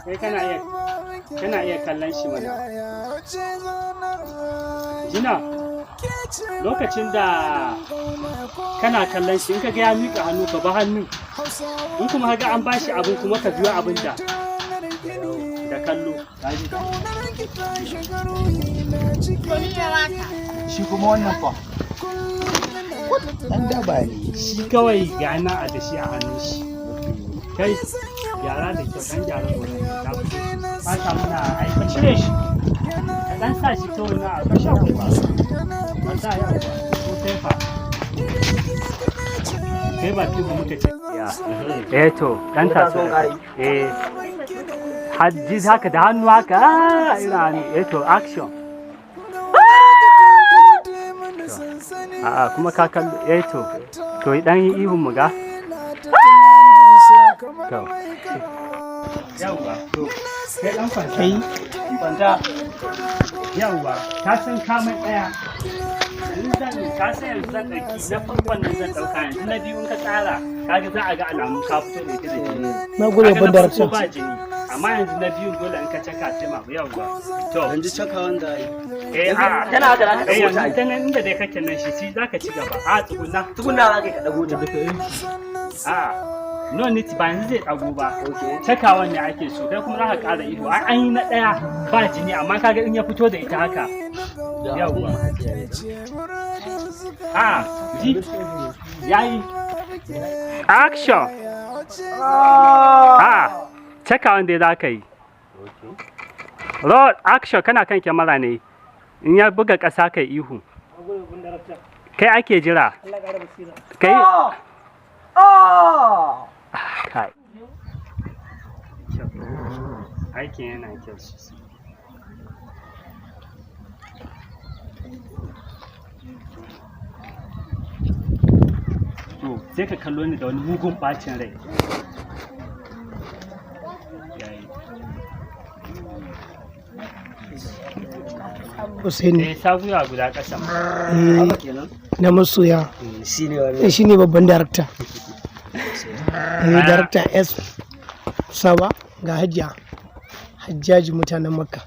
Kai kana iya kallon shi mana. Jina, lokacin da kana kallon shi, in ka ga ya miƙa hannu, ka ba hannun. In kuma ka ga an bashi abin, kuma ka biyo abin da kallo. Kaji? To, ni na baka. Shi kuma wannan fa? Dan daba ne. Shi kawai ga nan a da shi a hannun shi. Kai, gyara da kyau, dan gyara wurin. Ta fito. Ba ta muna aiki. Cire shi. Ka dan sa shi ta wannan abu. Sha kuma. Ka sa, yawa. Ko paper. Kai ba tubu muka ce. Eh to, dan taso. Eh. Hajji haka da hannu haka, ah, ina hannu. Eh to, action. A'a, kuma ka kallo, eh to dan yi ihun mu ga. To. Yawwa, to kai dan kwanta. Kai kwanta. Yawwa, ka san kamun ɗaya. Yanzu zan ka san yanzu zan ɗauki na farkon nan, zan ɗauka yanzu na biyu. In ka tsara, kaga za a ga alamun ka fito da ita da jini. Na gode. Kaga Babban na farko darakta. ba jini. Amma yanzu na biyun dole in ka caka sai ma, yawwa. To, Yanzu caka wanda ai. Eh, a'a. Tana haka za ka Eh, dago ta. yanzu ta nan inda dai kake nan, shi za ka ci gaba. A, tsuguna. Tukunna za ka dago ta. A'a. No need, ba yanzu zai ɗago ba. Cakawan ne ake so, kai kuma za ka ƙara ido. Ai an yi na ɗaya ba jini, amma kaga in ya fito da ita haka. Yawwa. A, ji. Yayi. Action. A, cakawan dai za ka yi. Roll, action, kana kan kyamara ne. In ya buga ƙasa, kai ihu. Kai ake jira. Kai. Kai. Kyau. Aikin yana kyau sosai. To, sai ka kallo ni da wani mugun ɓacin rai. Yayi. Hussaini. Eh, sabuwa guda ƙasa. Eh, na masoya. Shi ne wannan. Eh, shine babban darakta. Eh, darakta S Saba, ga Hajiya Hajjaji, mutanen Makka,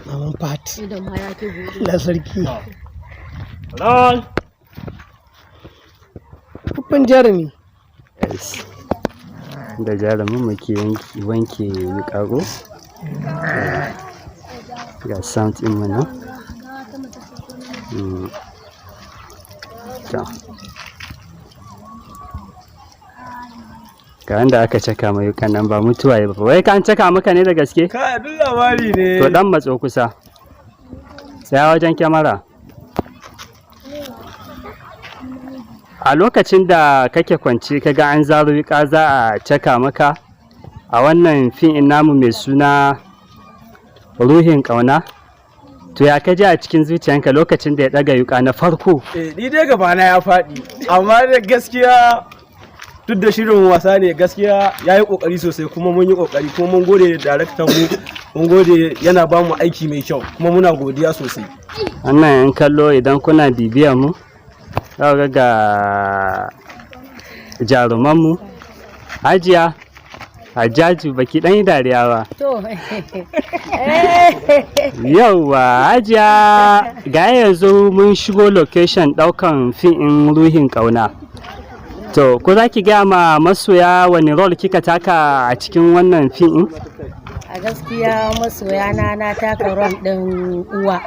Maman Fat. Idan ma ya ke buɗe. La sarki. Roll. Babban jarumi. Yes. Da jarumin muke wanke wuƙa. Ga sound ɗin mu nan. To. Ga wanda aka caka mai wuƙan nan, ba mutuwa ya ba. Wai ka an caka maka ne da gaske? Kai, duk labari ne. To, dan matso kusa. Tsaya wajen kyamara. A lokacin da kake kwance ka ga an zaro wuƙa za a caka maka a wannan fim ɗin namu mai suna Ruhin Ƙauna. To, ya ka ji a cikin zuciyanka lokacin da ya ɗaga wuƙa na farko? Eh, ni dai gabana ya faɗi, amma da gaskiya duk da shirin wasa ne, gaskiya ya yi ƙoƙari sosai, kuma mun yi ƙoƙari, kuma mun gode da daraktan mu, mun gode, yana ba mu aiki mai kyau, kuma muna godiya sosai. Wannan yan kallo, idan kuna bibiyar mu, za ku ga jarumanmu. Hajiya, Hajjaju, baki ɗan yi dariya ba. To. Yauwa, Hajiya, ga yanzu mun shigo location ɗaukan fim ɗin Ruhin Ƙauna. To, ko za ki gaya ma masoya wani role kika taka a cikin wannan fim ɗin? A gaskiya masoya na, na taka role ɗin uwa.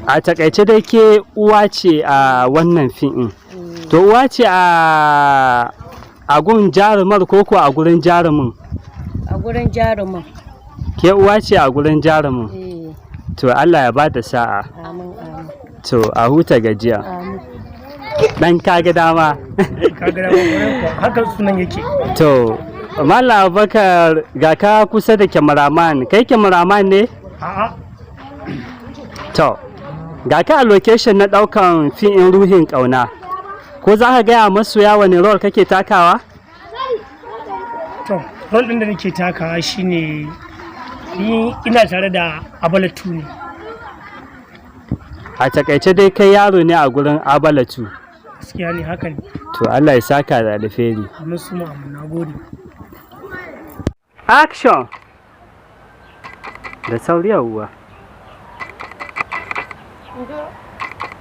A takaice dai ke uwa ce a wannan fim ɗin. To, uwa ce a gun jarumar ko ko a gurin jarumin? A gurin jarumin. Ke uwa ce a gurin jarumin. Eh. To, Allah ya bada sa'a. Amin, amin. To, a huta gajiya. Amin. Dan kaga dama. Kaga dama wurin kuwa, haka sunan yake. To, Malam Abubakar, ga ka kusa da kyamaraman. Kai kyamaraman ne? A'a. To, ga ka a location na ɗaukan fim ɗin Ruhin Ƙauna. Ko za ka gaya masoya wani role kake takawa? To, role ɗin da nake takawa shine ni ina tare da Abalatu ne. A takaice dai kai yaro ne a gurin Abalatu. Gaskiya ne, haka ne. To, Allah ya saka da alheri. Amin su amin, na gode. Action! Da sauri, yawwa.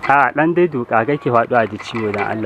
A ɗan dai duka kake faɗo a ji ciwo don Allah.